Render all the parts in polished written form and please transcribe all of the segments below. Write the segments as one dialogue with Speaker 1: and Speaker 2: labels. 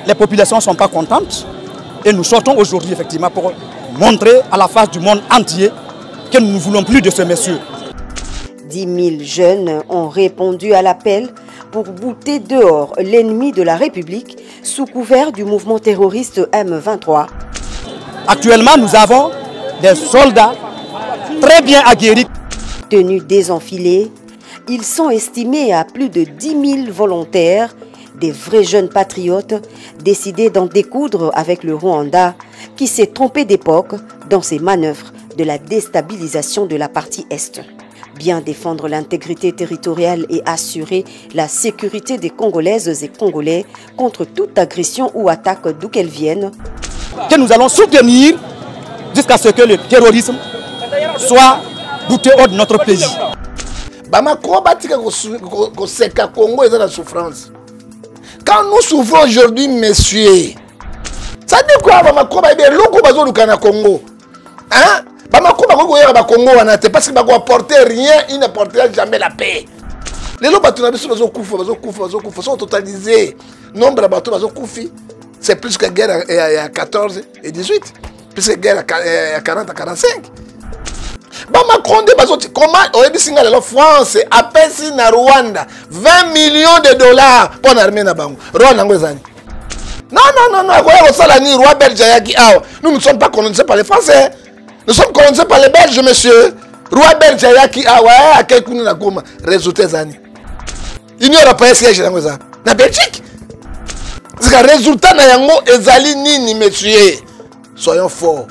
Speaker 1: Les populations ne sont pas contentes et nous sortons aujourd'hui effectivement pour montrer à la face du monde entier que nous ne voulons plus de ce messieurs.
Speaker 2: 10 000 jeunes ont répondu à l'appel pour bouter dehors l'ennemi de la République sous couvert du mouvement terroriste M23.
Speaker 1: Actuellement, nous avons des soldats très bien aguerris.
Speaker 2: Tenus désenfilés, ils sont estimés à plus de 10 000 volontaires, des vrais jeunes patriotes décidés d'en découdre avec le Rwanda qui s'est trompé d'époque dans ses manœuvres de la déstabilisation de la partie Est. Bien défendre l'intégrité territoriale et assurer la sécurité des Congolaises et Congolais contre toute agression ou attaque d'où qu'elle vienne.
Speaker 1: Que nous allons soutenir jusqu'à ce que le terrorisme soit bouté hors de notre pays.
Speaker 3: Bamako batika koseka Congo eza na souffrance. Quand nous souffrons aujourd'hui, messieurs, ça dit quoi Bamako ba eloko bazoluka na Congo? Hein? Bamako bakoki koyaka ba Congo wana te parce que bako apporter rien, ils n'apportera jamais la paix. Lelo bato na biso bazokufa, bazokufa, bazokufa, sont totalisés. Nombre ya bato bazokufi, c'est plus que guerre ya 14 et 18, plus que guerre ya 40 à 45. Ba Macron nde bazoti, comment oyebisi nga lelo France apesi na Rwanda 20 millions de dollars mpo na armée na bango. Rwanda yango ezali. Non, non, non, non, akoya kosala nini? Roi belge ayaki awa. Nous ne sommes pas colonisés par les Français. Nous sommes colonisés par les Belges, monsieur. Roi belge ayaki awa, akei kuna na Goma. Résultat ezali. Union européenne siège yango eza na Belgique. Sika résultat na yango ezali nini, monsieur? Soyons forts.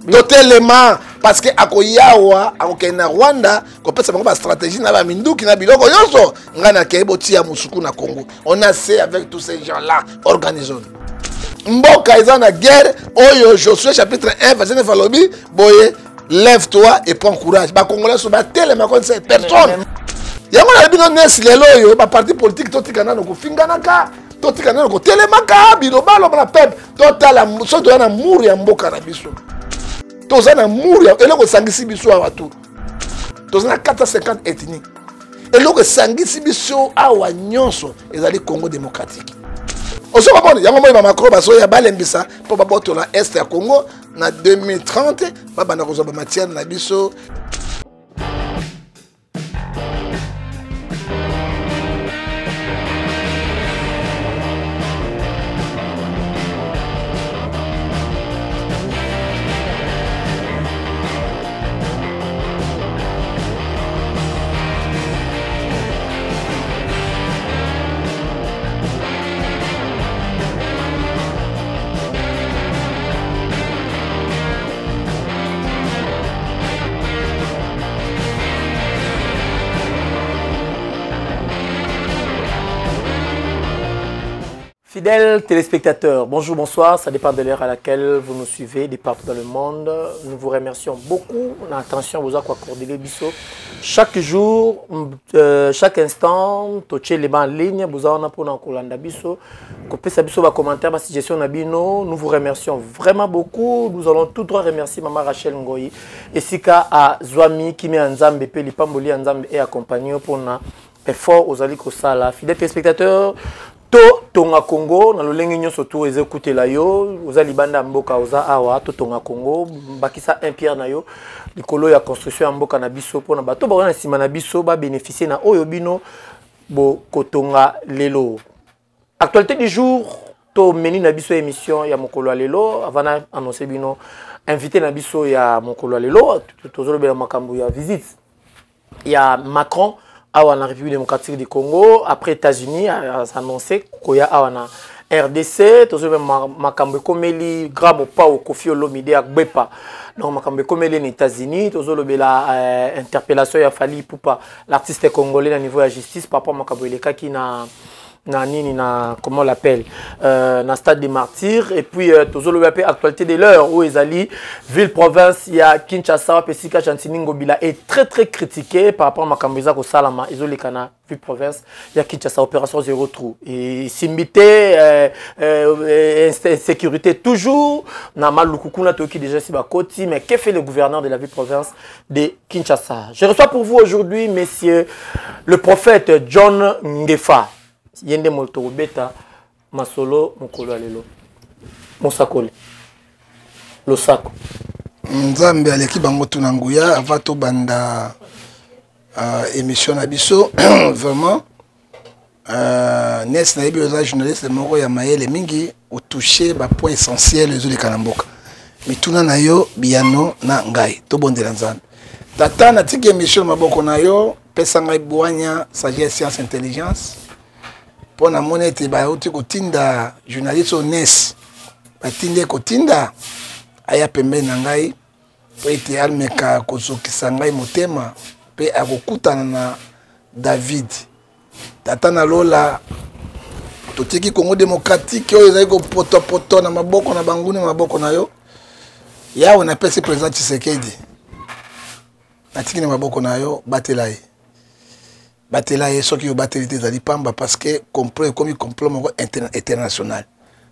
Speaker 3: Totelema parce que akoyawa akokende na Rwanda kopesa bango ba stratégie na ba minduki na biloko nyonso. Ngai nakei botia mosuku na Congo. On a assez avec tous ces gens-là. Organisons. Mboka eza na guerre oyo Josué chapitre 1 verset 9 alobi boye, lève-toi et prends courage. Ba Congolais so ba telema contre cette personne. Yango na bino nesi lelo oyo ba parti politique totika nano kofinganaka, totika nano kotelemaka biloba loba na peuple. Totala soki toza na mur ya mboka na biso. Toza na mur ya eloko esangisi biso awa tu. Toza na 450 ethnies. Eloko esangisi biso awa nyonso ezali Congo démocratique. Ozo komona yango moi ba Macron bazoya balembisa mpo babotola est ya Congo na 2030 babanda kozwa ba matière na biso.
Speaker 4: Fidèles téléspectateurs, bonjour, bonsoir, ça dépend de l'heure à laquelle vous nous suivez de partout dans le monde. Nous vous remercions beaucoup. Attention, vous avez accorder les bisous. Chaque jour, chaque instant, totié les bancs en ligne, vous avez pour nous kolanda biso. Kopesa biso ba commentaire, ba suggestion na bino. Nous vous remercions vraiment beaucoup. Nous allons tout droit remercier Maman Rachel Ngoyi esika a Zwami Kimi Nzambe pe lipamboli ya Nzambe et accompagné pour na effort aux ali kosala. Fidèles téléspectateurs, to tonga Congo na lolenge nyonso to ezekutela yo, oza libanda mboka oza awa to tonga Congo bakisa un pierre na yo likolo ya construction ya mboka na biso pona bato ba na sima na biso ba bénéficier na oyo bino bo kotonga lelo. Actualité du jour to meni na biso émission ya mokolo ya lelo avant na annoncer bino invité na biso ya mokolo ya lelo tozolobela makambo ya visite ya Macron awa na République démocratique du Congo après États-Unis a annoncé koya awa na RDC tozolobela makambo ekomeli grand mopao Koffi Olomide ya Gbepa. Donc makambo ekomeli na États-Unis tozolobela interpellation ya Fally Ipupa l'artiste congolais na niveau ya justice par rapport makambo elekaki na na nini na comment on l'appelle na stade des martyrs et puis tozoloba pe actualité de l'heure où ezali ville province ya Kinshasa pe sika Gentiny Ngobila est très très critiqué par rapport à makambo eza kosalama ezoleka na ville province ya Kinshasa opération zéro trou et simbité insécurité toujours na maluku kuna toki déjà si bakoti mais que fait le gouverneur de la ville province de Kinshasa? Je reçois pour vous aujourd'hui messieurs le prophète John Ngefa. Yende moto beta Masolo mokolo ya lelo. Mosakoli. Losako.
Speaker 3: Nzambe aleki bango tuna nguya avant tobanda émission na biso vraiment nes nayebi oza journaliste moko ya mayele mingi otouche bapoint essentiel ezoleka na mboka mituna na yo biyano na ngai tobondela nzambe tata natiki émission na maboko na yo pesa ngai bwanya sagesse science intelligence mpo namoni ete bauti kotinda journaliste oyo nes batindi ye kotinda aya pembeni na ngai mpo ete ameka kozokisa ngai motema mpe akokutana na david tata na lola totiki congo démocratique oyo ezali kopotopoto na maboko na banguni na maboko na yo yawe napesi président tshisekedi natiki na maboko na yo batela ye batela ye soki obateli te ezali pamba parce que complot ekomi complot moko international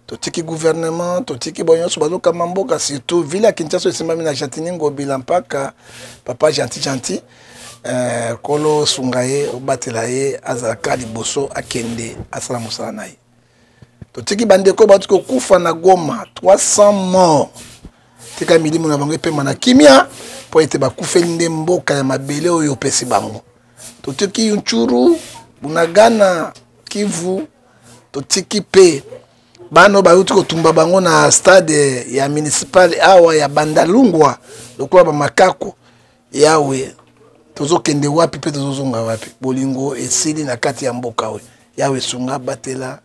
Speaker 3: totiki gouvernement totiki bo nyonso bazokamba mboka surtout ville ya kinshasa esimbami na gentini ngobila mpaka papa gentil gentil eh, kolo sunga ye obatela ye azalaka liboso akende asala mosala na ye totiki bandeko bauti kokufa na goma 300 mort tika milimo na bango epema na kimia mpo ete bakufeli nde mboka ya mabele oyo opesi bango totiki ncuru bunagana kivu totiki mpe bana oyo bauti kotumba bango na stade ya municipal awa ya bandalungwa lokola bamakako yawe tozokende wapi mpe tozozonga wapi bolingo esili na kati ya mboka oyo yawe sunga batela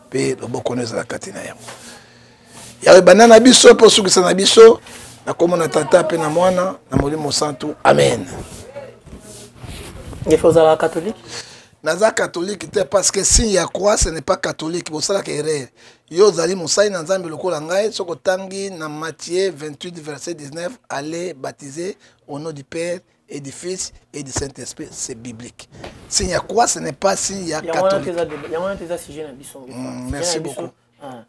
Speaker 3: mpe loboko no ezala kati na yango yawe banda na biso mpe osukisa na biso na nkombo na tata mpe na mwana na molimo santu amen
Speaker 4: ngefa ozalaka catholique
Speaker 3: naza catholique te parce que signe ya croix ce n'est pas catholique bosalaka erreur yo ozali mosali na nzambe lokola ngai soki otangi na matthieu 28 verset 19 allez baptiser au nom du père et du fils et du saint esprit c'est biblique signe ya croix ce n'est pas signe ya catholique
Speaker 4: yango wana eza sujet na biso
Speaker 3: merci beaucoup
Speaker 4: ah.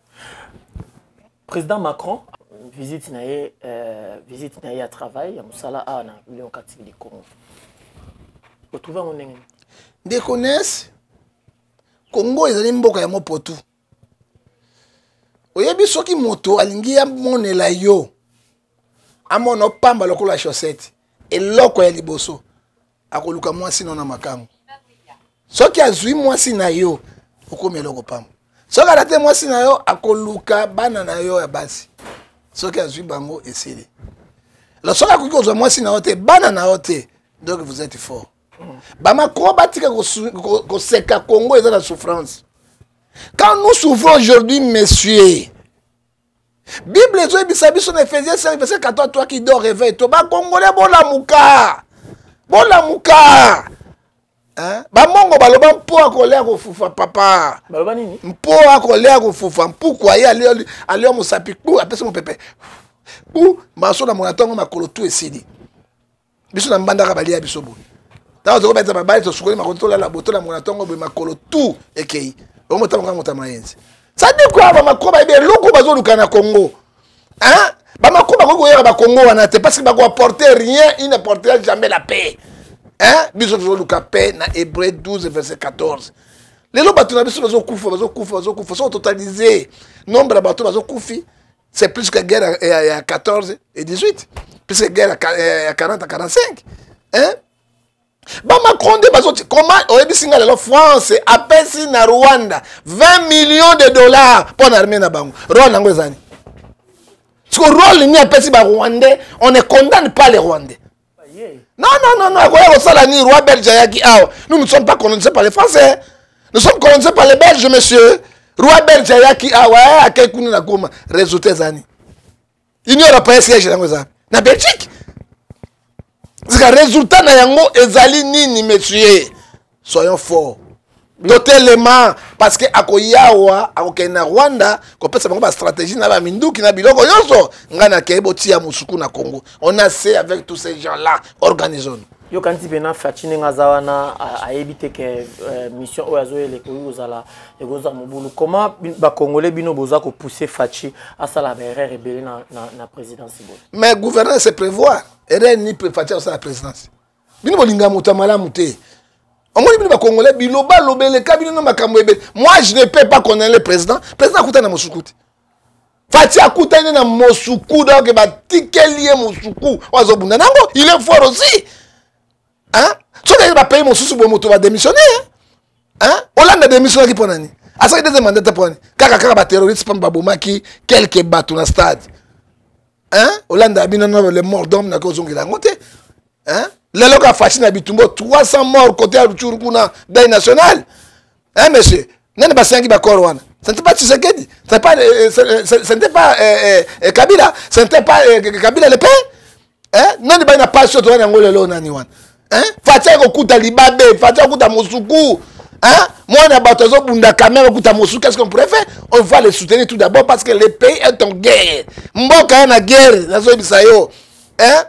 Speaker 4: Président Macron visite na ye visite na ye ya travail ya mosala awa na République démocratique du Congo otrouve yango ndenge nini
Speaker 3: ndeko nes Congo ezali mboka ya mopotu oyebi soki moto alingi amonela yo amona opamba lokola chaussette eloko ya liboso akoluka mwasi no na makango soki azwi mwasi na yo okomi eloko pamba soki alate mwasi na yo akoluka bana na yo ya basi soki azwi bango esili la soki akoki kozwa mwasi na yo te bana na yo te donc vous êtes fort bamacron batika koseka congo eza na souffrance quand nous souffrons aujourd'hui messieurs bible ezoyebisa biso na ephésiens 5 verset 14 toi qui dors réveille toi bakongole bolamuka bolamuka hein? bamongo baloba mpo akolea kofufa papa
Speaker 4: baloba nini
Speaker 3: mpo akolea kofufa mpuku aye alia mosapi kpu apesi mopepe kpu maso na mona ntongo makolo tu esili biso na mbandaka balia biso boye ntango tokobeta babali tosukoli makolo tolala boto na mona ntongo boye makolo tu ekei bongo ntango kaka moto ya mayenzi sadi kwa bamakro bayebi eloko bazoluka na congo hein bamakro bakoki koyaka bakongo wana te parce que bakoapporte rien il n'apportera jamais la paix hein biso tozoluka paix na hébreu 12 verset 14 lelo bato na biso bazokufa bazokufa bazokufa soki totalise nombre ya bato bazokufi c'est plus que guerre ya 14 et 18 puisque guerre ya 40 à 45 hein bamacron nde bazoti comment oyebisi nga lelo france apesi na rwanda 20 millions de dollars mpo na armée na bango rwanda yango ezani siko role nini apesi barwandais on ne condamne pas les rwandais non non non non akoya kosala nini roi belge ayaki awa nous ne sommes pas colonisés par les français nous sommes colonisés par les belges monsieur roi belge ayaki awa eh, akei kuna na goma résultat ezani union européenne siège yango eza na belgique sika résultat na yango ezali nini monsieur soyons forts totelema parce que akoyawa akokende na rwanda kopesa bango bastratégie na baminduki na biloko nyonso ngai nakei botia mosuku na congo on a se avec tous ces gens là organisons
Speaker 4: yokanisi mpena faci ndenge aza wana ayebi te ke mission oyo azoyela ekoki kozala ekozala mobulu comment bacongolais bino boza kopousse faci asala baerreur ebele na, na, na présidence boye
Speaker 3: mais gouverneur c'est prévoir erreur ni faci asala présidence bino bolinga moto ya malamu te. Omoni bino bacongolais biloba loba eleka bino na makambo ebele. Moi, je ne peux pas condamner le président. Président akutani na mosuku te. Fati akutani na mosuku, donc batikeli ye mosuku oyo azobunda nango. Il est fort aussi, hein? Soki ayaki bapays mosusu boye, moto badémissionne, hein? Hollande adémissionnaki mpo nani? Asalaki deuxième mandat te mpo nani? Kaka kaka baterroriste pamba babomaki quelque bato na stade, hein? Hollande abino na le mort d'homme, naki ozongela yango te, hein? Lelo ka Fashi na bitumbo, 300 morts côté ya Rutshuru kuna, deuil national, hein, monsieur? Nani basignaki baccord wana? Ce n'était pas Tshisekedi, ce n'était pas Kabila, ce n'était pas Kabila le père, hein? Nani bai na pasi oyo toza yango lelo? Nani wana, hein? Fati akokuta libabe, Fati akokuta mosuku, hein? Mwana bato azobunda quand même, akuta mosuku. Qu'est-ce qu'on pourrait faire? On va les soutenir tout d'abord parce que le pays est en guerre. Mboka ya na guerre, nazoyebisa yo, hein?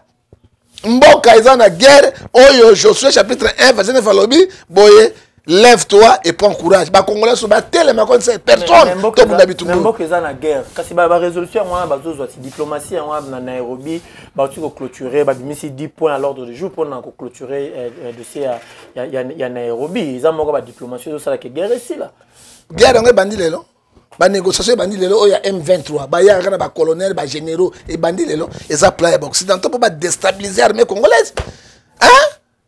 Speaker 3: Mboka eza na guerre. Oyo Josué chapitre 1 verset 9 alobi boye: lève-toi et prends courage. Bacongolais so batelema contre personne, tobunda bitumba.
Speaker 4: Mboka eza na guerre, kasi barésolution yango wana bazozwa ti diplomatie yango wana na Nairobi, bauti koclôturer, babimisi 10 points à l'ordre du jour mpona koclôturer dossier ya Nairobi. Eza moko badiplomatie ezosalaka guerre esila.
Speaker 3: Guerre yango ebandi lelo? Banégociation ebandi lelo? Oyo ya M23 bayaka kaka na bacolonel, bagénéraux, ebandi lelo? Eza plan ya baoccidentaux mpo badéstabiliser armée congolaise, hein?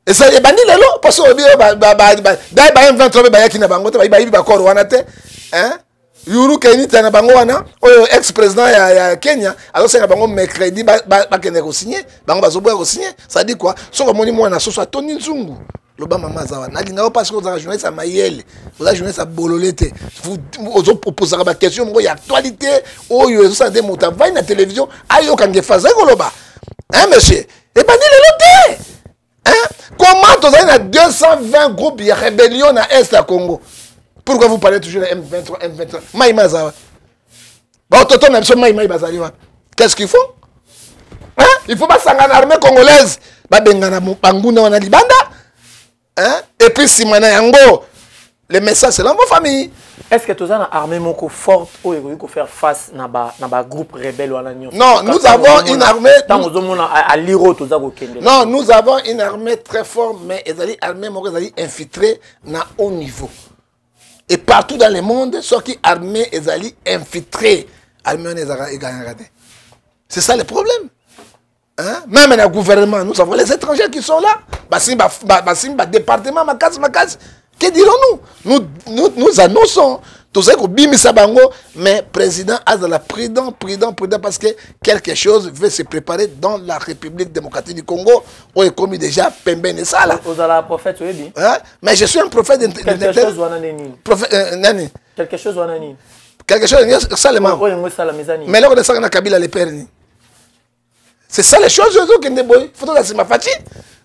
Speaker 3: Eza ebandi lelo? Parce oyebi dai ba M23 mpe bayaki na bango te, bayibi baccord wana te, hein? Uhuru Kenyatta na bango wana, oyo ex président ya Kenya, azosenga bango mercredi bakende kosigner. Bango bazoboya kosigner. Ça dit quoi? Soki omoni mwana soso atondi nzungu, loba mama aza wana. Nalingaka mpasi ozalaka journaliste ya mayele, oza journaliste ya bolole te. Ozopozaka baquestion moko ya actualité oyo ezosala te moto avandi na télévision ayoka ngefa azali koloba, hein, monsieur? Ebandi lelo te, hein? Comment tozali na 220 groupes ya rébellion na est ya Congo? Pourquoi vous parlez toujours de M23, M23? Mai mai aza wapi? Baototo na biso mai mai bazali wapi? Qu'est-ce qu'il faut, hein? Il faut basangana, armée congolaise, babengana banguna wana libanda, hein? Et puis nsima na yango, le message, c'est dans vos familles.
Speaker 4: Est ce que toza na armée moko forte oyo ekoki kofaire face na bagroupe rebelle wana nyonso?
Speaker 3: Non, nous avons une armée.
Speaker 4: Ntango ozomona aliro toza kokende.
Speaker 3: Non, nous avons une armée très forte, mais ezali armée moko ezali infiltrée na haut niveau. Et partout dans le monde, soki armée ezali infiltrée, armée wana ezalaka egagnaka te. C'est ça le problème, hein? Même dans le gouvernement, nous avons les étrangers qui sont là, basimbi badépartement makasi makasi. Que dirons-nous? Nous, nous annonçons, tozali kobimisa bango, mais président azala prudent, prudent, prudent, parce que quelque chose veut se préparer dans la République démocratique du Congo, oyo ekomi déjà pembeni esala.
Speaker 4: Ozala prophète, oyebi.
Speaker 3: Hein? Mais je suis un prophète.
Speaker 4: Quelque chose wana nde nini?
Speaker 3: Prophète nani?
Speaker 4: Quelque chose wana nini?
Speaker 3: Quelque chose esalema.
Speaker 4: Oyo yango esalama eza nini?
Speaker 3: Mais eloko esaka na Kabila le père nini? C'est ça les choses ezokende boye. Faut toza nsima Faci,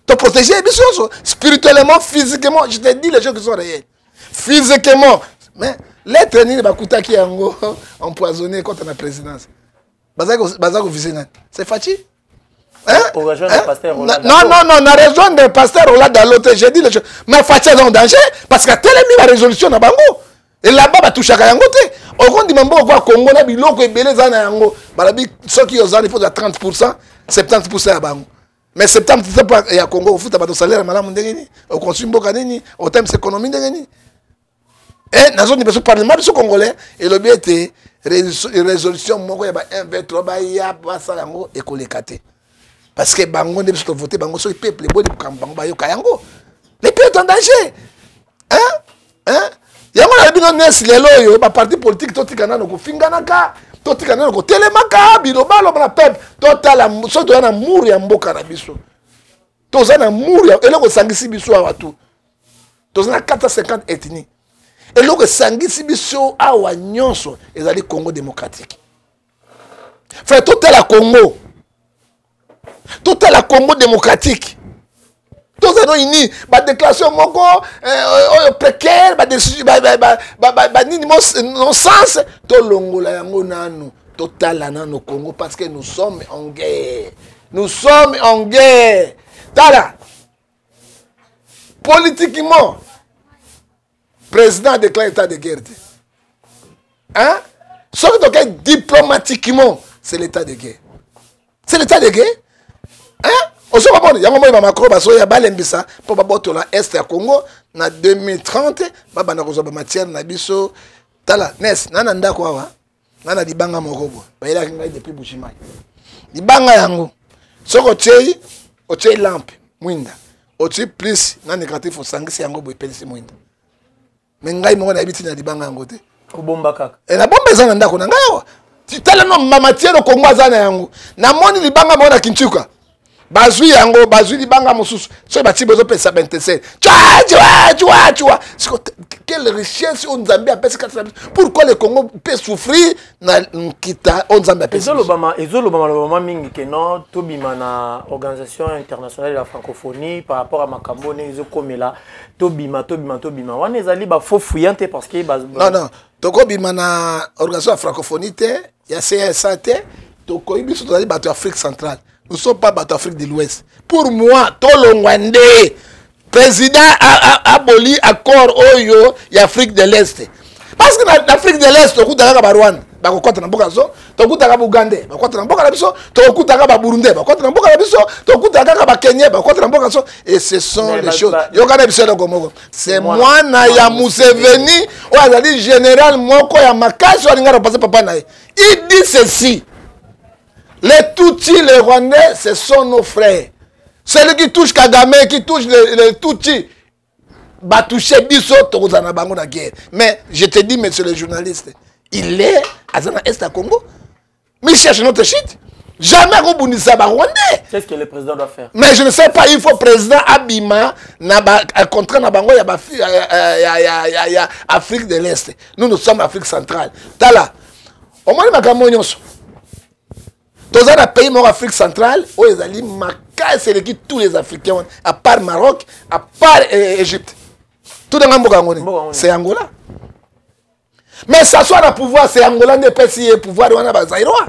Speaker 3: toprotéger biso nyonso spirituellement, physiquement. Je te dis les choses qui sont réelles. Physiquement, mais lettre nini bakutaki yango empoisonné contre na présidence? Baza koviser nani? C'est Faci.
Speaker 4: Hein? Hein? Pasteur.
Speaker 3: Non, non, non, na rejoindre pasteur Roland Dalo te. J'ai dit les choses. Mais Faci aza en danger parce que atelemi ba résolution na bango. Et là-bas, batouchaka yango te. Okondima mboka kwa Congo na biloko ebele eza na yango. Balobi soki ozali, faut 30%, 70% ya bango. Mais 70% ya Congo, ofuta bato salaire malamu ndenge nini? Oconstruire mboka nini? Otemisa économie ndenge nini? E nazondima biso, parlement biso congolais elobi ete résolution moko ya ba 1 2 3 baya basala yango ekoleka te, parce que bango nde biso tovote bango. Soki peuple eboli kokambo bango, bayoka yango. Le pays est en danger, hein? Hein? Yango na bino nesi lelo oyo baparti politique, totika nano kofinganaka, totika nano kotelemaka bilobaloba na peuple. Totala soki toza na mur ya mboka na biso, toza na mur ya eloko esangisi biso awa. Tu toza na 450 ethnie. Eloko esangisi biso awa nyonso ezali Congo démocratique. Frère, totala Congo, totala Congo démocratique. Toza no ini badéclaration moko oyo précaire, banini non-sens, tolongola yango nanu. Totala nano Congo, parce que nous sommes en guerre, nous sommes en guerre. Tala, politiquement, président déclare état de guerre te, hein? Soki tokei diplomatiquement, c'est l'état de guerre, c'est l'état de guerre, hein? Ozo comprendre? Yango moi ba Macron bazoya balembisa mpo babotola est ya Congo na 2030, babanda kozwa ba matière na biso. Tala nes na na ndako awa na na libanga moko boye bayelaki ngai depuis Bujimayi. Libanga yango soki otiei lampe mwinda, otie plus na négatif, osangisi yango boye, epelisi mwinda. Me ngai moko nayebi ntina libanga yango te.
Speaker 4: Kobomba kaka.
Speaker 3: E, nabomba eza na ndako na ngai awa. Tala no matière Congo aza na yango. Namoni libanga moko na Kintuka, bazwi yango, bazwi libanga mosusu, soki batie bozopesa 27 twa twa twa twa. Siko quelle richesse oyo Nzambe apesi kati na biso? Pourquoi le Congo peut souffrir na nkita oyo Nzambe apesi biso?
Speaker 4: Ezolobama lobama mingi ke non, tobima na Organisation internationale de la francophonie par rapport à makambo ndenge ezokomela. Tobima, tobima, tobima wana ezali bafaux fuyant te parce que
Speaker 3: Non, non, tokobima na organisation ya francophonie te, ya CSA te. Tokoyi biso tozali bato ya Afrique centrale, nous sommes pas bato Afrique de l'Ouest. Pour moi, tolongwa nde président aboli accord oyo ya Afrique de l'Est, parce que na Afrique de l'Est tokutaka kaka Barwanda bakokɔta na mboka biso, tokutaka Bougandais bakokɔta na mboka na biso, tokutaka Baburundais bakokɔta na mboka na biso, tokutaka kaka Bakenye bakokɔta na mboka na biso. Et ce sont les choses. Yoka na biso eloko moko, c'est mwana ya Museveni oyo azali général moko ya makasi oyo alingaka kopasa papa na ye. Il dit ceci: les Tutsis, les Rwandais, ce sont nos frères. Celui qui touche Kagame, qui touche les Tutsis, batouche biso, tokozala na bango na guerre. Mais je te dis, monsieur le journaliste, il est aza na est ya Congo, mais il cherche notre chute. Jamais akobundisa Barwandais.
Speaker 4: Qu'est-ce que le président doit faire?
Speaker 3: Mais je ne sais pas. Il faut président abima na ba contrat na bango ya ba ya Afrique de l'Est. Nous, nous sommes Afrique centrale. Tala, omoni makambo nyonso, toza na pays moko Afrique centrale oyo ezali makasi, eleki tous les Africains wana, à part Maroc, à part Égypte. Tout nanga mboka yango nini? C'est Angola. Mais s'asseoir na pouvoir, c'est Angola nde epesi ye pouvoir wana. Bazairois,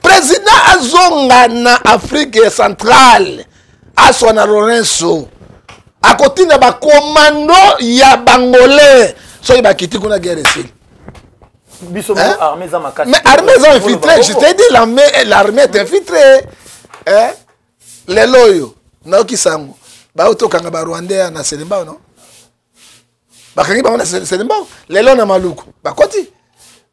Speaker 3: président azonga na Afrique centrale, aswa na Lorenzo, akotinda bakomando ya Bangolais. Soki bakiti kuna, guerre esili.
Speaker 4: Biso moko armée eza makasi.
Speaker 3: Mais armée eza infiltrée, je t'ai dit, l'armée est infiltrée, hein? Lelo oyo nayoki sango baotokanga Barwandais na Selembao. Non, bakangi bango na Selembao. Lelo na Maluku bakoti,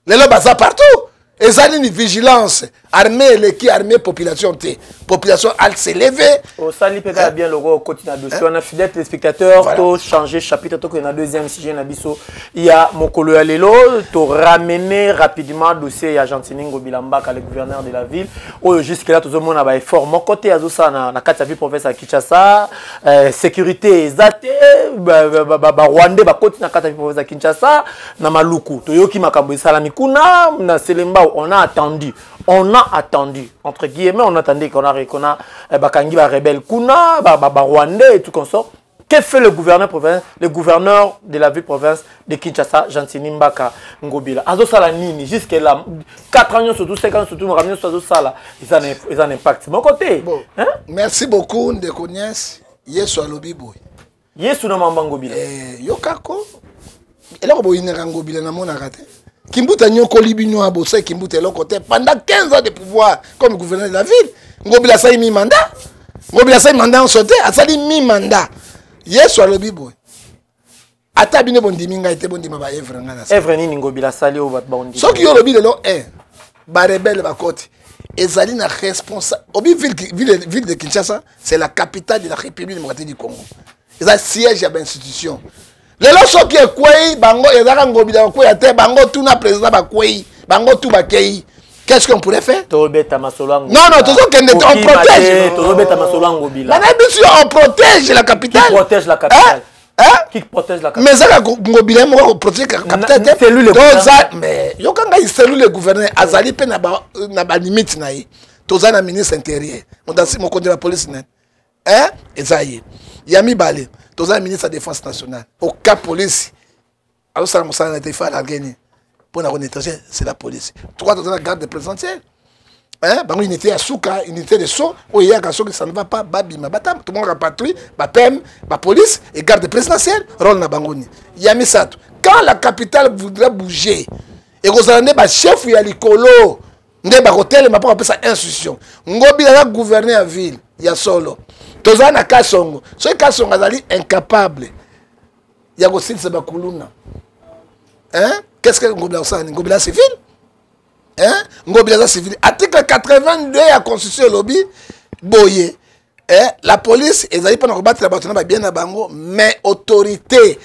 Speaker 3: lelo baza partout. Eza nini? Vigilance. Armée eleki armée population te, population al s'élever.
Speaker 4: Osali mpe kaka bien loko okoti na dossier wana. Fidèle téléspectateur, voilà. Tochanger chapitre, tokende na deuxième sujet na biso ya mokolo ya lelo. Toramener rapidement dossier ya Gentiny Ngobila Mbaka, le gouverneur de la ville, oyo jusque là tozomona baeffort moko te azosala na kati ya ville province ya Kinshasa. Sécurité eza te, Barwandais bakoti na kati ya ville province ya Kinshasa. Na Maluku toyoki makambo esalami kuna na Selembao. On a attendu, on a attendu, entre guillemets, on attendait qu'on a bakangi ba rebelle kuna, ba Rwandais et tout consort. Que fait le gouverneur province, le gouverneur de la ville province de Kinshasa, Gentiny Mbaka Ngobila? Azosala nini jusque là? 4 ans surtout, 5 ans surtout, makambo nyonso azosala eza na impact moko te.
Speaker 3: Bon. Hein? Merci beaucoup, ndeko Nies. Yesu alobi boye.
Speaker 4: Yesu na mamba Ngobila.
Speaker 3: Eh, yokako eloko boyinaka Ngobila, namonaka te. Kimbuta nyokoli bino, abosai Kimbuta eloko te pendant 15 ans de pouvoir comme gouverneur de la ville. Ngobila asali mi mandat, Ngobila asali mandat nyonso te, asali mi mandat. Yesu alobi boye: ata bino bondimi ngai te, bondima baœuvre ngai na
Speaker 4: Œuvre nini Ngobila asali oyo bato baondima?
Speaker 3: Soki yo olobi lelo 1 barebele bakoti, ezali na responsable obi ville de Kinshasa, c'est la capitale de la République démocratique du Congo, eza siège ya bainstitution. Lelo soki ekwei bango, ezalaka Ngobila bakweya te, bango tuna président bakwei, bango tu bakei, qu'est-ce qu'on pourrait faire?
Speaker 4: Tobeta masolo ya
Speaker 3: Non, non, tozokende te, on protège.
Speaker 4: Tozobeta masolo ya Ngobila.
Speaker 3: Bana biso, on protège la capitale.
Speaker 4: Qui protège la capitale?
Speaker 3: Hein?
Speaker 4: Qui protège la
Speaker 3: capitale? Mais ezaka Ngobila moko akoprotège capitale te.
Speaker 4: C'est lui le
Speaker 3: gouverneur. Mais yoka ngai, c'est lui le gouverneur, azali mpe na balimite na ye. Toza na ministre intérieur, mokonzi ya police nani? Hein? Eza ye. Ya mibale, toza na ministre ya défense nationale. Oka police azosala mosala na te, ifa alarge nini mpo na konétranger? C'est la police. Trois, toza na garde présidentielle, hein? Bango unité ya suka, unité de saut oyo eyaka soki ça ne va pas, babima bata. Tomonaka patrouille, bapem, bapolice et garde présidentielle, rôle na bango nini? Ya misato, quand la capitale voudra bouger, ekozala nde bachef ya likolo nde bakotelema mpo bapesa instruction. Ngobila aza gouverneur ya ville. Ya solo, tozala na Kasongo. Soki Kasongo azali incapable ya kosilisa bakuluna, hein? Qu'est-ce que Ngobila kosala? Nini? Ngobila civil, hein? Ngobila aza civil. Article 82 ya Constitution elobi boye, eh, la police ezali mpona kobatela bato na babien na bango, mais autorité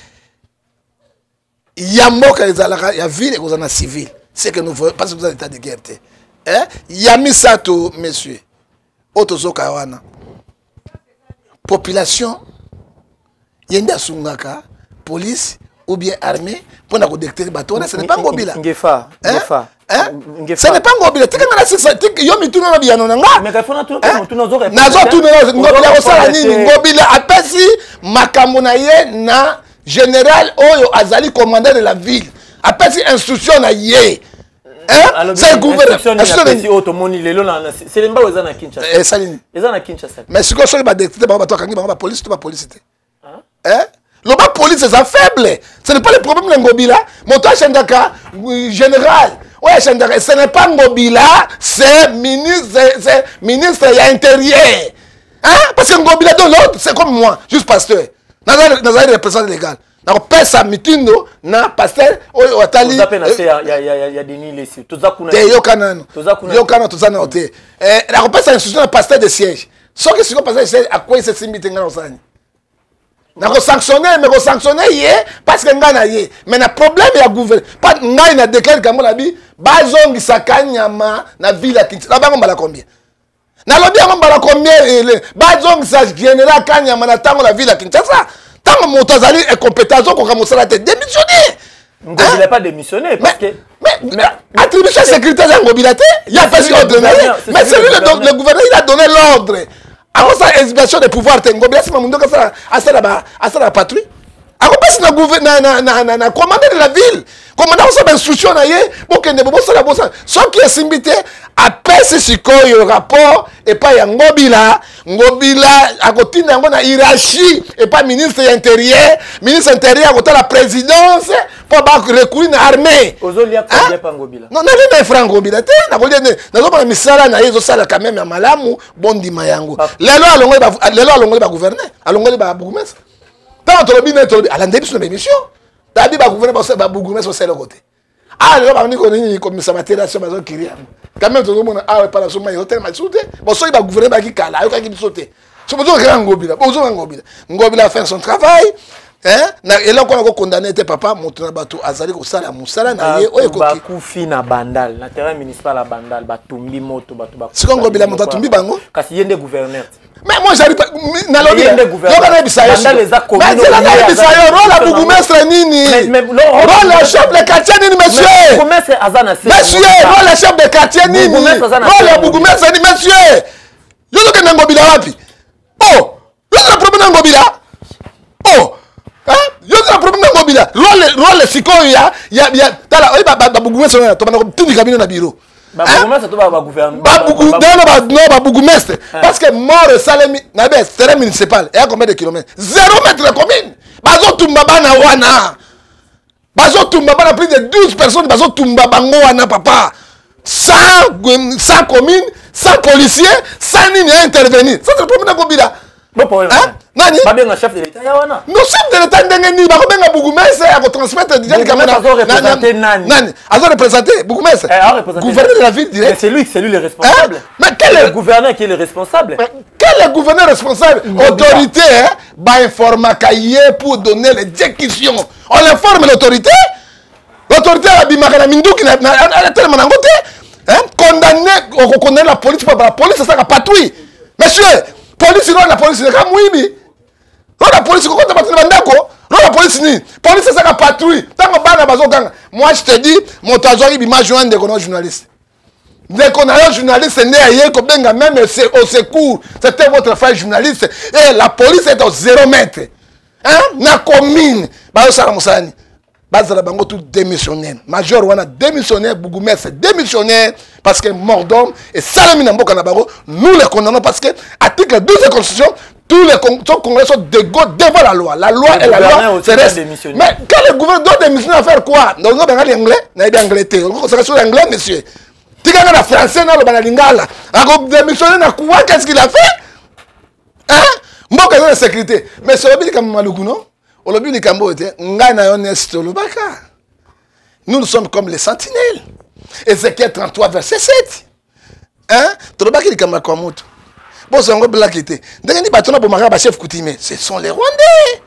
Speaker 3: ya mboka ezalaka ya ville, ekozala na civil. C'est que nous voyons, parce que toza état de guerre te, eh? Ya misato, monsieur, oyo tozoka wana, population ye nde asungaka police ou bien armée mpona kodétecter bato wana. Ce n'est pas Ngobila.
Speaker 4: Ngefa.
Speaker 3: Ngefa, ce n'est pas Ngobila. Tika nga nasisa yo mituna na biyano na nga. Nazotuna, Ngobila kosala nini? Ngobila apesi makambo na ye na général oyo azali commandant de la ville, apesi instruction na ye.
Speaker 4: C'est gouverneur oyo tomoni lelo na Selembao, eza na Kinshasa.
Speaker 3: Esali nini?
Speaker 4: Eza na Kinshasa.
Speaker 3: Mais sikoyo soki badétecter bango, bato akangi bango, bapolice to bapolice te, loba police eza faible. Ce n'est pas le problème na Ngobila. Moto achangeaka général oyo achangeaka, ce n'est pas Ngobila, c'est ministre, c'est ministre ya Intérieur, hein? Parce que Ngobila, donc l'autre, c'est comme moi, juste pasteur, nazali représentant légal, nakopesa mitindo na pasteur oyo atali.
Speaker 4: Te,
Speaker 3: yoka nano, yoka nano, toza nano te. Nakopesa instruction na pasteur de siège. Soki sikoyo pasteur de siège akweyisa, esimbi te, ngai nakosala nini? Nakosanctionne, mais kosanctionne ye parce que ngai na ye, mais na problème ya gouvernement pa ngai na déclare kambo na bi bazongisaka nyama na ville ya Kinshasa. Na bango mbala combien nalobi yango? Mbala combien bazongisa général Kanyama na ntango na ville ya Kinshasa? Ntango moto azali incompétent, azokoka mosala te, démissionner.
Speaker 4: Ngobila n'a pas démissionné parce que.
Speaker 3: Mais attribution sécurité ya Ngobila te, il a fait ordre na ye, mais c'est lui le gouverneur, il a donné l'ordre. Akosala exhibition de pouvoir te. Ngobila nsima mundoki asala patrouille, akopesi na commandant de la ville. Commandant akosala bainstruction na ye: bokende, bosala, bosala. Soki esimbi te, apesi sikoyo rapport epai ya Ngobila. Ngobila akotinda yango na hiérarchie epai ministre ya Intérieur. Ministre intérieur akotala présidence mpo barecourir na armée.
Speaker 4: Non,
Speaker 3: nali na efra Ngobila te. Nakolia nde nazomona misala na ye ezosala quand même ya malamu, bondima yango. Lelo alongoli, lelo alongoli bagouverneur, alongoli babourgmestre. Ntango tolobi nde tolobi, alande biso na bémission tabi bagouverneur, babourgmestre osala eloko te. Ah, lelo bandi konini, komisa baterrasse, bazokiri yango quand même. Tozomona awa epa na so mai ezotelema lisusu te. Bon, soki bagouverneur baki kala, ayokaki biso te. So bozokaka Ngobila, bozoka Ngobila. Ngobila faire son travail, na eloko wana kokondane te. Papa, moto na bato azali kosala mosala na ye oyo ekoki.
Speaker 4: Bakufi na Bandal, na terrain municipal ya Bandal, batumbi moto bato.
Speaker 3: Sikoyo Ngobila moto atumbi bango?
Speaker 4: Kasi ye nde gouverneur.
Speaker 3: Mais moi j'arrive pas, nalobi, yoka, nayebisa yo, nzela nayebisa yo rôle ya bourgmestre nini, rôle ya chef de quartier nini, monsieur. Monsieur, rôle ya chef de quartier nini, rôle ya bourgmestre nini? Monsieur, yo tokende Ngobila wapi? Oh, yo na problème na Ngobila? Oh, yo na problème na Ngobila? Rôle sikoyo ya tala oyo babourgmestre wana, tobanda kotindika bino na bureau. Non, babourgmestre, parce que mort esalemi na be terrain municipal eya combien de kilomètres? 0 mètre ya commune. Bazotumba bana wana, bazotumba bana, plus de 12 personnes bazotumba bango wana, papa, sans commune, sans policier, sans nini ya intervenir. Ça, c'est le problème na Ngobila.
Speaker 4: Nani? Babenga chef de l'État ya wana.
Speaker 3: Non, chef de l'État ndenge nini bakobenga bourgmestre ya kotransmettre déjà likambo?
Speaker 4: Nani
Speaker 3: azo représenter bourgmestre? Gouverneur de la ville direct.
Speaker 4: C'est lui le responsable.
Speaker 3: Mais quel
Speaker 4: est le gouverneur qui est le responsable?
Speaker 3: Quel est le gouverneur responsable? Autorité bainformaka ye pour donner les exécutions. On informe l'autorité. L'autorité abimaka na minduki, atelema nango te. Condamné, okokondamne la police po la police asalaka patrouille. Monsieur, police, rôle na police eka moyibi. Rôle ya police kokota bato na bandako? Rôle ya police nini? Police ezaka patrouille. Ntango bana bazokanga, moi je te dis, moto azwaki bimage wana, ndeko na journaliste, ndeko na yo journaliste nde aye kobenga même au secours. C'était votre frère journaliste et la police est au 0 mètre, hein? Na commune bazosala mosala nini? Bazala bango tout démissionnaire. Major wana démissionnaire, bourgmestre démissionnaire, parce que mort d'homme esalemi na mboka na bango. Nous les condamnons parce que article 12 de Constitution, tous les Congolais sont égaux devant la loi. La loi est la loi, c'est reste. Mais quand le gouvernement doit démissionner, à faire quoi? Donc benga l'anglais, nayebi anglais te, okosaka sur l'anglais. Monsieur, tikanga na français, naloba na lingala. Akodémissionner na quoi? Qu'est-ce qu'il a fait? Hein? Mboka eza na sécurité. Mais soki olobi likambo maluku non? Olobi likambo oyo te, ngai na yo nesi tolobaka. Nous, nous sommes comme les sentinelles. Ézéchiel 33 verset 7. Hein? Tolobaki likambo ya Kwamutu. Bozwa yango blaki te. Ndenge nini bato na bomaka ba chef coutumier? Ce sont les Rwandais.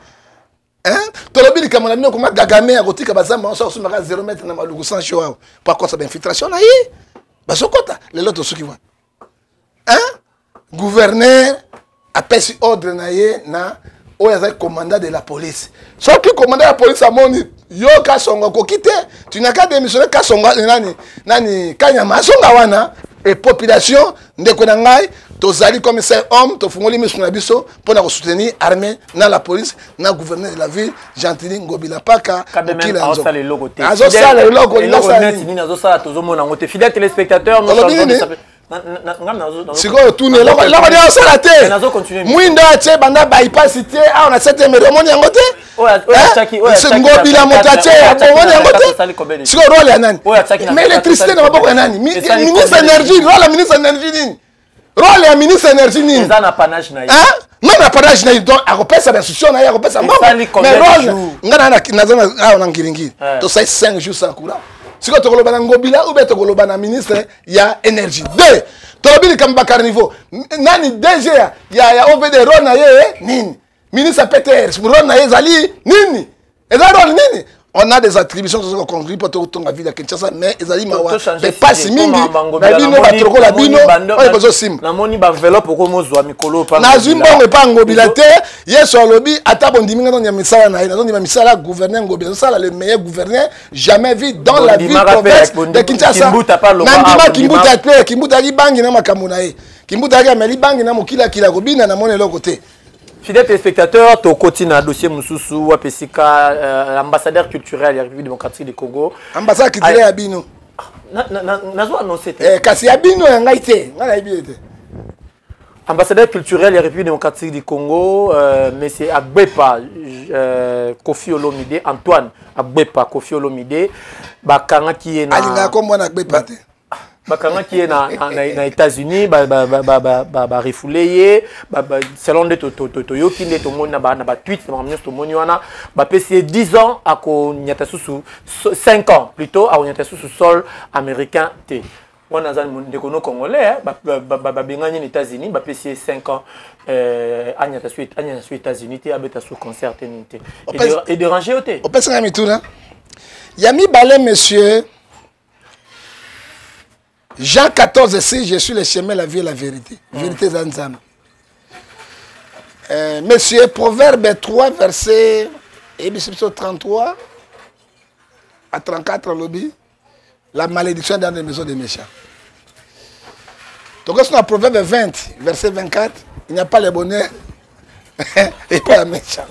Speaker 3: Hein? Tolobi likambo na bino koma Kagame akotika bazamba nyonso akosumbaka 0 mètre na maluku sans show awa po akosa ba infiltration na ye. Bazokota lelo tosuki wapi? Hein? Gouverneur apesi ordre na ye na oyo azali commandant de la police. Soki commandant ya police amoni yo Kasongo akoki te, tu n'as qu'à démissionner. Kasongo nani nani Kanyama azonga wana et population ndeko na ngai tozali comme ça homme tofungoli miso na biso mpo na kosoutenir armée na la police na gouverneur de la ville Gentiny Ngobila Paka
Speaker 4: Mokila Nzoko azosala eloko nini azosala tozomona yango te. Fidèle téléspectateur, nous
Speaker 3: sikoyo tuni eloko nini azosala te. Mwindo atie banda bypass te awa na 7 rue, omoni yango te? Ngobila moto atie, omoni yango te? Sikoyo role ya nani? Mais électricité na maboko ya nani? Ministre énergie. Role ya ministre énergie nini? Role ya ministre énergie nini?
Speaker 4: Eza na panage na ye.
Speaker 3: Même na panage na ye, donc akopesa bainstruction na ye, akopesa mbongo, mais role ngai naza awa na Ngiringiri, tosali 5 jours sans courant. Sikoyo tokoloba na Ngobila ou bien tokoloba na ministre ya énergie? Deux, tolobi likambo bacarniveau. Nani DG ya OVD? Role na ye nini? Ministre ya PTR, role na ye ezali nini? Eza role nini? On a des attributions toza koconduire mpo totonga ville ya Kinshasa, mais ezali mawa mpe pasi mingi na bino batrokola bino oyo bozosimba.
Speaker 4: Namoni baenveloppe okomozwa mikolo.
Speaker 3: Nazwi mbongo epa Ngobila te. Yesu alobi ata bondimi nga, nazondima misala na ye, nazondima misala ya gouverneur Ngobila. Azosala le meilleur gouverneur jamais vu dans la ville province de Kinshasa. Nandima Kimbuta te. Kimbuta ayaki bangi na makambo na ye. Kimbuta ayaki ameli bangi na mokili akila kobina, namoni eloko te.
Speaker 4: Fidèle téléspectateur, tokoti na dossier mosusu wapi esika ambassadeur culturel ya République démocratique du Congo.
Speaker 3: Ambassadeur culturel ya bino.
Speaker 4: Nazo annonce te.
Speaker 3: Kasi ya bino, ya ngai te, ngai nayebi ye te.
Speaker 4: Ambassadeur culturel ya République démocratique du Congo, monsieur Agbepa Kofi Olomide, Antoine Agbepa Kofi Olomide, bakangaki ye
Speaker 3: na Alingaka kombo na Agbepa te.
Speaker 4: Bakangaki ye na États-Unis, barefouler ye selon nde toyoki, nde tomoni na batweet na makambo nyonso tomoni wana. Bapesi ye 10 ans, akonyata susu 5 ans plutôt, akonyata susu sol américain te. Wana aza ndeko no congolais, babengani na États-Unis, bapesi ye 5 ans, anyata su États-Unis te, abeta su concert te, nini te. Edérange yo te?
Speaker 3: Opesanga mituna ya mibale, monsieur. Jean 14, 6, je suis le chemin, la vie et la vérité. Vérité eza Nzambe. Monsieur, Proverbe 3, verset 33 à 34, alobi, la malédiction dans les maisons des méchants. Donc, dans Proverbe 20, verset 24, il n'y a pas le bonheur et pas la méchant.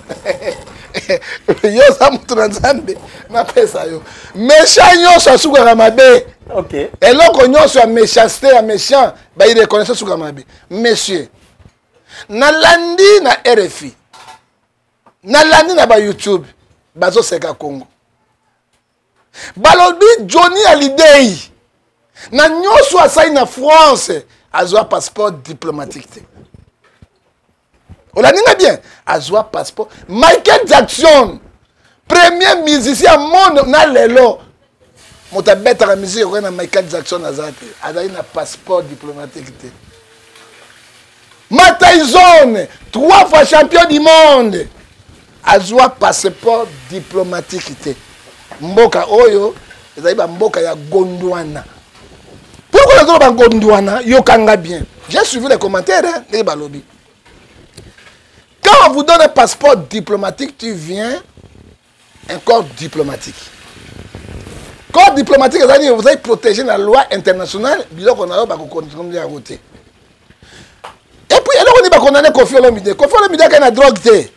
Speaker 3: Yo oza moto na Nzambe, napesa yo méchant nyonso asukaka mabe. Eloko nyonso ya méchanceté ya méchant baireconnaisse asuka mabe. Monsieur, nalandi na RFI, nalandi na bayoutube, bazoseka Congo, balobi Johnny Hallyday na nyonso asali na France, azwa passeport diplomatique te. Olandi nga bien? Azwa passeport. Michael Jackson, premier musicien monde na lelo moto abetaka musique okoki na Michael Jackson aza te, azali na passeport diplomatique te. Mike Tyson, trois fois champion du monde, azwa passeport diplomatique te. Mboka oyo ezali bamboka ya Gondwana. Pourquoi nazoloba Gondwana? Yokanga bien, j'ai suivi les commentaires ndenge balobi. Quand on vous donne un passeport diplomatique, tu viens un corps diplomatique. Corps diplomatique ezali vous allez protéger la loi internationale, biloko na yo bakokontrole yango te. Et puis eloko nini bakondane Kofi Olomide? Kofi Olomide akei na drogue te,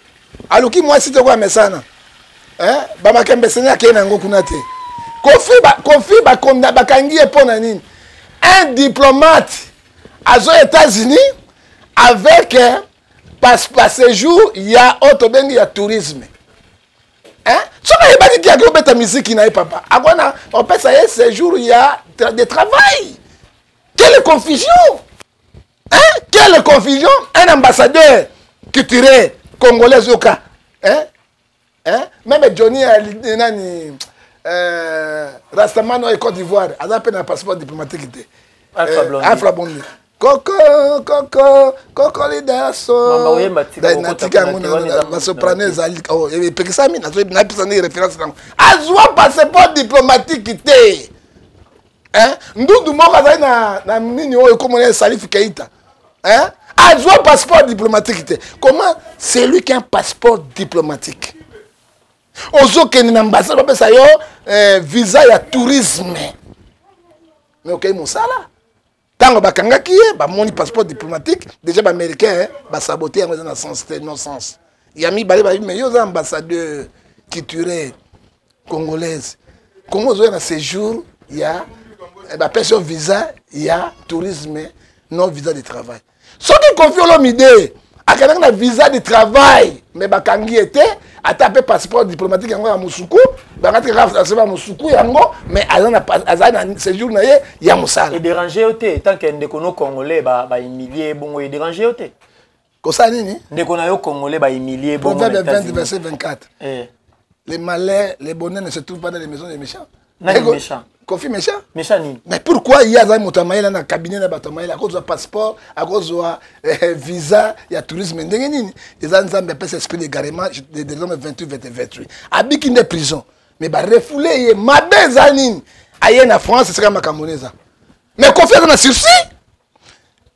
Speaker 3: aluki mwasi te koya mesana bamakembe seni akei na yango kuna te. Kofi, Kofi bakangi ye mpo na nini? Un diplomate azo États-Unis avec séjour ya oyo tobengi ya tourisme, hein? Soki ayebaki ki akobeta miziki na ye, papa akona opesa ye séjour ya de travail. Quelle confusion, hein? Quelle confusion! Un ambassadeur. culturel congolais oyoka, hein? Hein? Même Johnny nani Rastaman oyo Côte d'Ivoire aza mpe na passeport diplomatique te. Alpha Blondy. Koko koko koko lidaso natika yango basoprano ezali epekisami, napesa ndenge référence nango, azwa passeport diplomatique te. Ndundu moko azali na nini oyo ekomona Salif Keita, hein? Azwa passeport diplomatique te. Comment c'est lui qui a un passeport diplomatique, ozokende na ambassade, bapesa yo visa ya tourisme, mais okei mosala? Ntango bakangaki ye, bamoni passeport diplomatique déjà, baaméricain basabote yango, eza na sens te, non sens. Ya mibale, bayebi, mais yo oza ambassadeur culturel congolaise, Congo, ozoya na séjour ya, bapesi yo visa ya tourisme, non visa de travail. Soki Koffi Olomide akendaki na visa de travail, mais bakangi ye te, ata mpe passeport diplomatique yango ya mosuku, bangati kaka ya mosuku yango, mais aza na séjour na ye ya mosala.
Speaker 4: Edérange yo te, tant que ndeko no congolais bahumilie bongo, edérange yo te?
Speaker 3: Kosala nini?
Speaker 4: Ndeko na yo congolais bahumilie
Speaker 3: bongo. Proverbe 20 verset 24: eh. Les malheurs, les bonheurs ne se trouvent pas dans les maisons des méchants.
Speaker 4: Nani méchant?
Speaker 3: Koffi méchant.
Speaker 4: Méchant nini?
Speaker 3: Mais pourquoi ye azali moto ya mayele na cabinet na bato ya mayele, akozwa passeport, akozwa visa ya tourisme ndenge nini? Eza Nzambe apesa esprit d'égarement de l'homme. 28 28, abiki nde prison, mais barefoule ye. Mabe eza nini? Aye na France, esika makambo ne eza. Mais Koffi aza na sursis.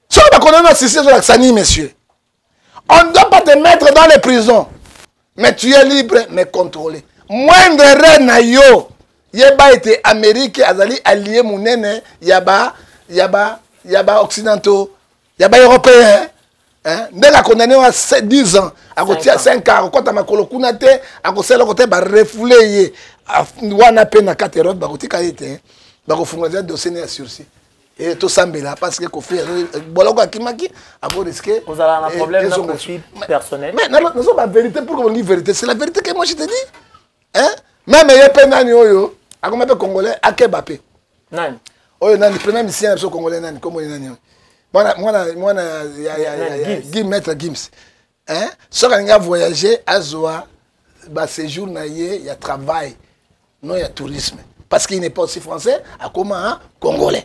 Speaker 3: Soki bakondamner na sursis, ezolakisa nini? Monsieur, on ne doit pas te mettre dans les prisons, mais tu es libre mais contrôlé. Moindre erreur na yo, yeba ete Amérique azali allié monene ya ba occidentaux, ya ba européen, hein? Ndenge akondamner wa 10 ans, akotia 5 ans, akokɔta makolo kuna te, akosala eloko te, barefoule ye wana mpe na kati Europe, bakotika ye te, bakofungola deja dossier ne ya sursis. E tosambela, parce que Koffi boloko akimaki, akorisque.
Speaker 4: Ozala na problème na Koffi personnel?
Speaker 3: Mais nazo ba vérité. Pour que vérité, c'est la vérité que moi je te dis, hein? Même ye mpe nani oyo akoma mpe congolais, akeba mpe.
Speaker 4: Nani?
Speaker 3: Oyo nani, premier musicien na biso congolais, nani, kombo nani, mwana mwana mwana ya Guy, Maître Gims, hein? Soki alingi avoyager, azwa baséjour na ye ya travail, non ya tourisme, parce qu'il n'est pas aussi français, akoma congolais,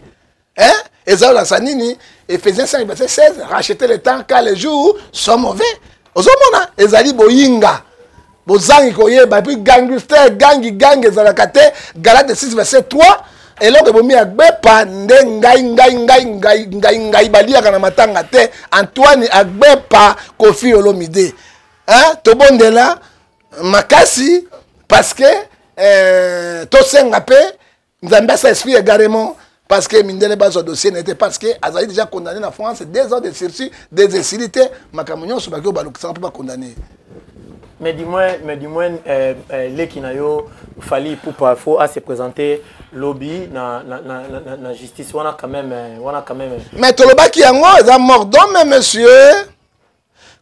Speaker 3: hein? Eza olakisa nini? Ephésiens 5 verset 16: racheter le temps car les jours sont mauvais. Ozomona ezali boyinga, bozangi koyeba, et puis gangster, gangi gangi ezalaka te. Galate 6 verset 3: eloko ebomi ya gbepa nde ngai ngai ngai ngai ngai ngai baliaka na matanga te. Antoine Agbepa Koffi Olomide, hein? Tobondela makasi, parce que tosenga mpe Nzambe asa esprit également, parce que mindele bazwa dossier na ye te, parce que azali déjà condamné na France, 2 ans de sursis, des esili te, makambo nyonso baki oyo balukisaka mpo bacondamner.
Speaker 4: Mais du moins leki na yo Fally Ipupa faut à se présenter lobi na justice wana quand même, wana quand même.
Speaker 3: Mais tolobaki yango, eza mort d'homme, monsieur.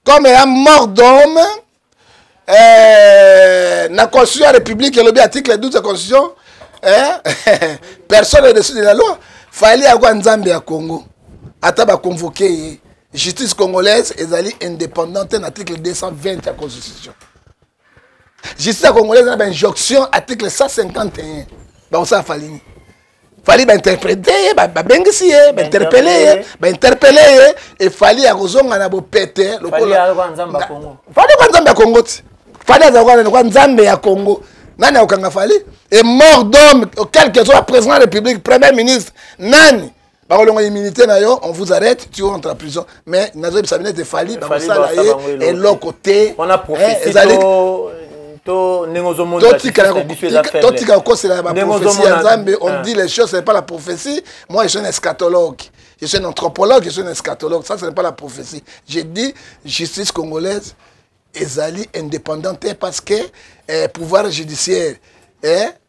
Speaker 3: Comme eza mort d'homme, na constitution ya république elobi, article 12 ya constitution, eh, personne au-dessus de la loi. Fally akwa Nzambe ya Congo, ata baconvoke ye, justice congolaise ezali indépendante na article 220 ya constitution. Justice ya congolaise na bainjonction, article 151, bakosala Fally nini? Fally bainterpréter ye, babengisi ye, bainterpeller ye, bainterpeller ye, e Fally akozonga na bopete.
Speaker 4: Lokola
Speaker 3: Fally kwa Nzambe ya Congo ti Fally azalaka kwa Nzambe ya Congo, nani akokanga Fally? E mort d'homme, quel que soit président de la république, premier ministre, nani, bakolonga immunité na yo, on vous arrête, tu rentres en prison. Mais nazoyebisa bino ete Fally bakosala ye eloko te.
Speaker 4: Ezali
Speaker 3: totika kokosela baprophétie ya Nzambe. On dit les choses, ce n'est pas la prophétie. Moi, je suis un eschatologue, je suis un anthropologue, je suis un eschatologue. Ça, ce n'est pas la prophétie. J'ai dit justice congolaise ezali indépendante, parce que pouvoir judiciaire,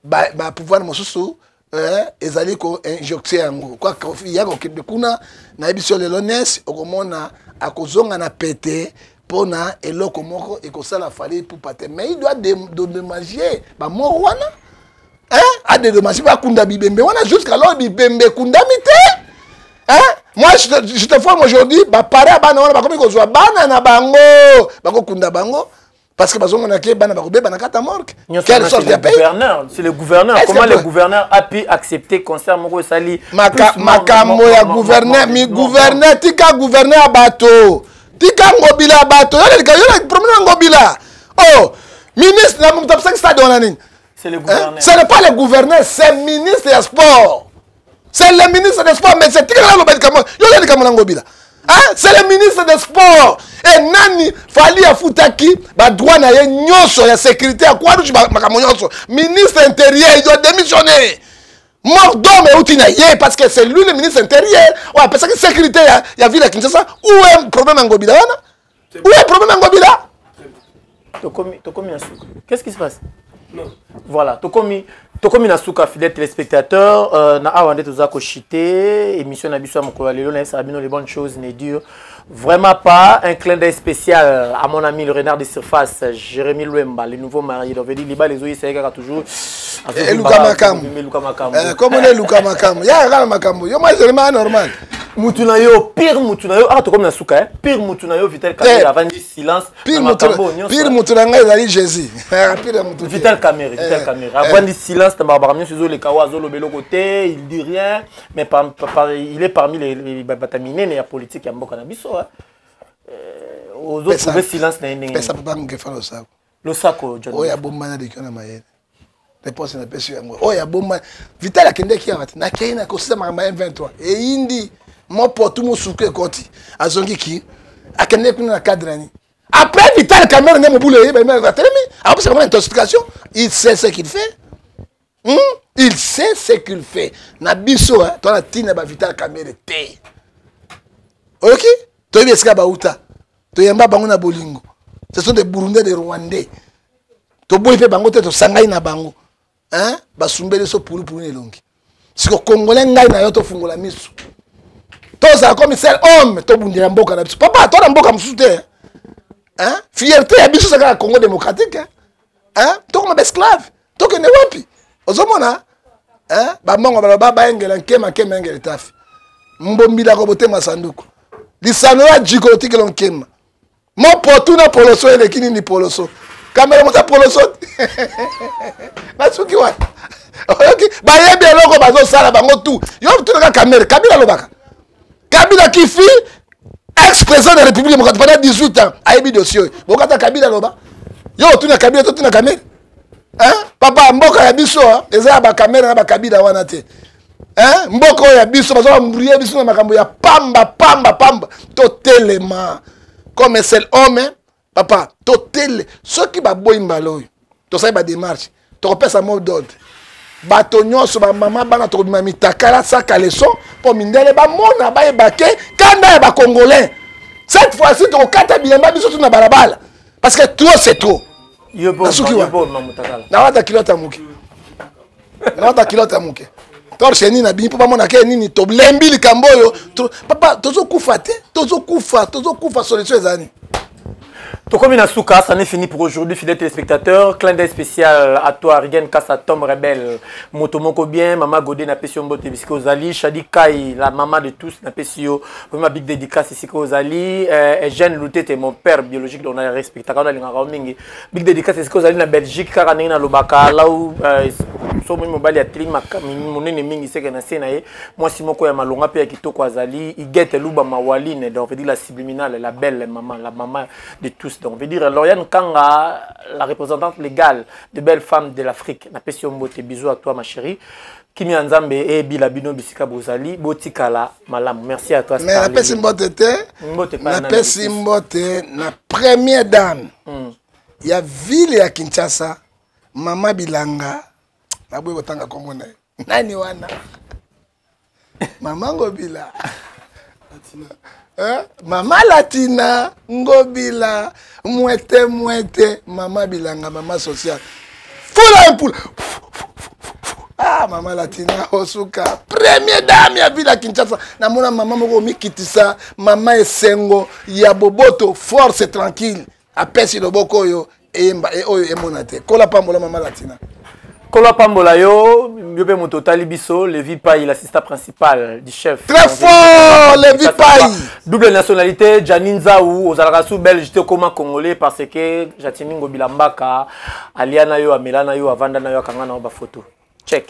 Speaker 3: bapouvoir mosusu ezali koinjecte yango. Ya kokende kuna, nayebi so lelo nes okomona akozonga na pete mpona eloko moko ekosala Fally Ipupa te. Mais il doit dédommager bamort wana, adédommage, bakunda bibembe wana. Jusqu'alors bibembe ekundami te. Moi, je te forme aujourd'hui, baparents ya bana wana bakomi kozwa bana na bango, bakokunda bango parce que bazomona ke bana bakobeba na kati ya morgue. Quelle sorte ya pays?
Speaker 4: C'est le gouverneur. Comment le gouverneur a pu accepter concert moko esali?
Speaker 3: Makambo ya gouverneur, mi gouverneur, tika gouverneur ya bato, tika Ngobila ya bato. Yo problème ya Ngobila, oh, ministre na moto apesaki stade wana nini?
Speaker 4: C'est le gouverneur.
Speaker 3: Ce n'est pas le gouverneur, c'est ministre ya sport. C'est le ministre des sports, mais c'est tika loba likambo yo, likambo na Ngobila. Hein? C'est le ministre des sports. Et nani Fally afutaki ba droit na ye nyonso ya sécurité ya Croix-Rouge, makambo nyonso. Ministre intérieur, il doit démissionner. Mort d'homme euti na ye parce que c'est lui le ministre intérieur. Oyo apesaki sécurité ya ville ya Kinshasa. Où est problème ya Ngobila wana? Où est problème ya Ngobila?
Speaker 4: Tokomi na suka. Qu'est-ce qui se passe? Non. Voilà, tokomi na suka, fidèle téléspectateur, na awa nde toza koshite émission na biso ya mokolo ya lelo. Nayebisaka bino, les bonnes choses ne durent vraiment pas. Un clin d'œil spécial à mon ami le renard de surface, Jérémy Luemba, le nouveau marié. Donc veut dire libala ezoyisa ye kaka toujours.
Speaker 3: Eluka makambo.
Speaker 4: Eluka makambo.
Speaker 3: Comme on eluka makambo ya kaka makambo yo mwa Jérémy normal.
Speaker 4: Mutu na yo pire, mutu na yo, ah, tokomi na suka, eh? Pire mutu na yo, Vital Kamerhe, avandi silence.
Speaker 3: Pire mutu na ngai ezali Jésus. Pire mutu.
Speaker 4: Vital Kamerhe, Vital Kamerhe avandi silence na makambo nyonso ezoleka oyo, azoloba eloko te, il dit rien, mais il est parmi les bato minene ya politique ya mboka na biso. Ozotrouve silence na ye ndenge?
Speaker 3: Pesa papa Ngefa losako.
Speaker 4: Losako,
Speaker 3: John. Oyo abombana likio na mayele, réponse napesi yango. Oyo abomba Vital akendeki awa te, nakei na kosisa makambo ya M23, eyindi mopotu mosuku ekoti, azongi ki akendeki kuna na cadre nani. Après Vital Kamerhe nde mobulu eyeba, atelemi, akopesa bango intoxication. Il sait ce qu'il fait, Il sait ce qu'il fait. Na biso to na ntina ba Vital Kamerhe te. Oyoki, toyebi esika bauta, toyamba bango na bolingo. Ce sont des Burundais, des Rwandais. Toboyi mpe bango te, tosangai na bango, hein? Basumbeli so pulupulu na elongi. Siko Congolais, ngai na yo tofungola miso, tozala comme seul homme, tobundela mboka na biso. Papa, to na mboka mosusu te, hein? Fierté ya biso eza kaka Congo démocratique, hein? Tokoma baesclave, tokende wapi? Ozomona, hein? Bamongo baloba bayengela nkema, nkema engela tafi mbombilako botema sanduku lisano ya jiko otikela nkema mopotu na poloso eleki nini? Poloso kamera moto ya poloso nasuki wana. Oyoki, bayebi eloko bazosala bango tu. Yo tunaka Kamerhe, Kabila alobaka, Kabila qui fut ex président de la République démocratique pendant 18 ans, ayebi dossier oyo. Bokata Kabila aloba, yo otuna Kabila, totuna Kamerhe, hein? Papa, mboka ya biso eza ya baKamerhe na baKabila wana te, hein? Mboka oyo ya biso, baza bambrie biso na makambo ya pamba pamba pamba. Totelema comme seul homme, papa, totele. Soki baboyi mbala oyo, tosali badémarche, tokopesa mot d'ordre. Bato nyonso, bamama, bana, tokobima mitakala saka leso mpo mindele bamona, bayeba ke kanda ya bacongolais. Cette fois-ci tokokata bilamba biso tu na balabala parce que trop c'est trop. Nasuki wana, nawata kilota moke, nawata kilota ya moke, torche nini nabimi mpo bamona ke nini. Tolembi likambo oyo, papa, tozokufa te, tozokufa, tozokufa. Solution ezali.
Speaker 4: Tokomi na suka, ça n'est fini pour aujourd'hui, fidèles téléspectateurs. Clin d'œil spécial à toi, Rigen Kassa, Tom Rebel, Moto Moko bien, Mama Godé, napesi yo mbote bisika ozali, Shadi Kai, la maman de tous, napesi yo, vraiment big dédicace ici ozali, Jeanne Loutete, mon père biologique, on a respecté, on a mingi. Big dédicace ici ozali na Belgique, kaka ndenge na lobaka, là où so mobali atelemi monene mingi seke na se na ye mwasi moko ya malonga mpe ya kitoko azali Igete Luba Mawaline, donc veut dire la subliminale, la belle maman, la maman de tous. Donc veut dire Lauriane Kanga, la représentante légale de belles femmes de l'Afrique, napesi yo mbote. Bisous à toi, ma chérie. Kimia Nzambe ebila bino bisika bozali, botikala malamu. Merci à toi.
Speaker 3: Mais napesi mbote te. Napesi mbote na première dame ya ville ya Kinshasa, mama Bilanga. Naboyi kotanga kombo na ye. Nani wana? Mama Ngobila, eh? Mama Latina Ngobila, mwete mwete, mama Bilanga, mama sociale, fula mpula. Ah, mama Latina osuka, première dame ya ville ya Kinshasa. Namona mama moko omikitisa, mama esengo ya boboto, force tranquille, apesi loboko oyo eyemba oyo emona te. Kola pambola mama Latina.
Speaker 4: Kola pambola yo. Yo mpe moto otali biso, Levi Pai, l'assistant principal du chef.
Speaker 3: Très fort, Levi Pai.
Speaker 4: Double nationalité, Janine Nzau, ozalaka sous belge te, okoma congolais parce que Jatini Ngobila Mbaka alia na yo, amela na yo, avanda na yo, akanga na yo bafoto. Check.